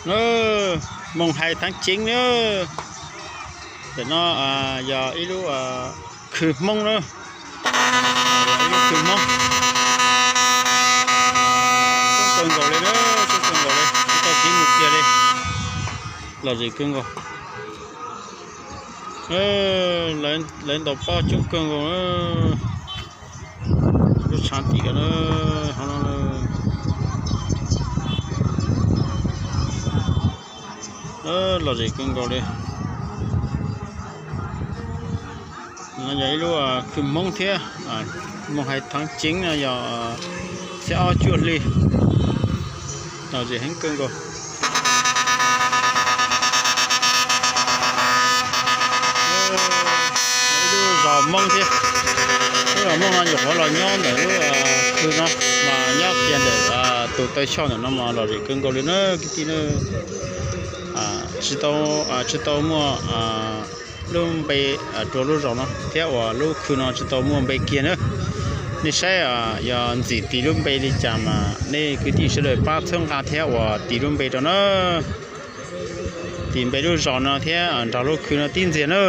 Na, Moos Hais Thaav Ceev na. Ntawm no yog ib lub khw Hmoob na. Ib lub khw Hmoob. Coob kawg nkaus li na, coob kawg nkaus li, tsis tau kev mus kiag li. Lom zem kawg nkaus. Lawv ntaus pob coob kawg nkaus na. Lub tshav tim no, lom zem kawg nkaus li. No yog ib lub khw Hmoob thiab. Moos Hais Thaav Ceev no yog xiab ob cuaj hli. Lom zem heev kawg nkaus. Ib lub zos Hmoob thiab. Lub zos Hmoob no nyuam qhuav los nyob ntawm lub khw no, mas nyob kiag ntawm tus taw choj ntawm no mas lom zem kawg nkaus li na kwv tij na. Tsis tau, tsis tau muaj lub npe rau lub zos no thiab uas lub khw no tsis tau muaj npe kiag na. Nej saib, yog ntxim tis lub npe li cas mas nej kwv tij sawv daws pab txhawb nqa thiab uas tis lub npe rau na. Tis npe lub zos no thiab nrog lub khw no tib ntxiag na.